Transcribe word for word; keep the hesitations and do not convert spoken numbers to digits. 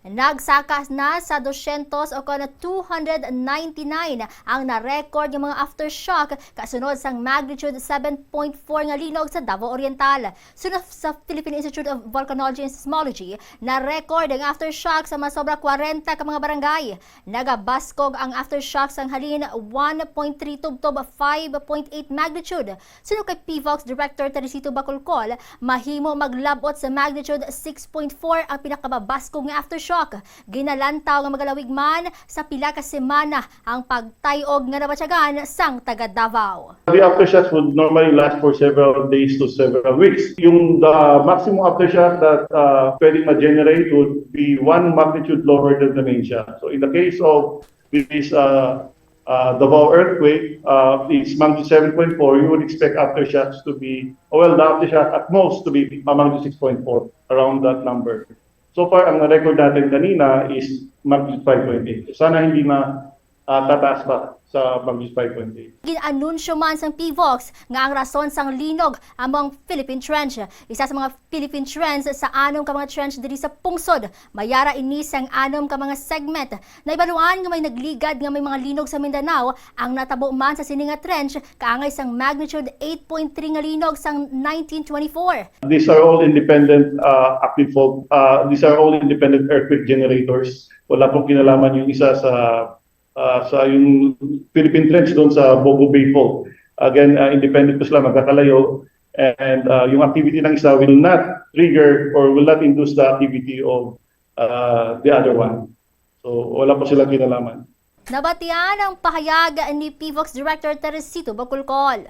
Nagsaka na sa dosyentos o kon two hundred ninety-nine ang na-record nga mga aftershock kasunod sang magnitude seven point four nga linog sa Davao Oriental. Sunod sa Philippine Institute of Volcanology and Seismology, na-record ang aftershock sa masobra kwarenta ka mga barangay. Nagabaskog ang aftershock sang halin one point three tubtob five point eight magnitude. Suno kay PHIVOLCS Director Teresito Bacolcol, mahimo maglab-ot sa magnitude six point four ang pinakababaskog nga aftershock. Ginalantaw nga magalawig man sa pila ka semana ang pagtay-og nga nabatyagan sang taga Davao. The aftershocks would normally last for several days to several weeks. Yung the maximum aftershock that uh, pwedeng ma-generate would be one magnitude lower than the main shock. So in the case of this uh, uh, Davao earthquake, uh, is magnitude seven point four, you would expect aftershocks to be, oh, well, the aftershock at most to be a magnitude six point four, around that number. So far, ang record natin kanina is magnitude five point eight. Sana hindi na uh, tataas pa sa magnitude five point eight. Gin-anunsyo man sang PHIVOLCS nga ang rason sang linog amo ang Philippine Trench. Isa sa mga Philippine Trench sa anom ka mga trench diri sa pungsod. May ara ini sang anom ka mga segment. Naibaluan nga may nagligad nga may mga linog sa Mindanao ang natabo man sa sini nga trench kaangay sang magnitude eight point three nga linog sang nineteen twenty-four. These are all independent uh, active fault. Uh, these are all independent earthquake generators. Wala pong kinalaman yung isa sa uh, sa yung Philippine Trench doon sa Bogo Bay Fault. Again, uh, independent po sila, magkakalayo. And uh, yung activity ng isa will not trigger or will not induce the activity of uh, the other one. So, wala po silang kinalaman. Nabatian ang pahayag ni PHIVOLCS Director Teresito Bacolcol.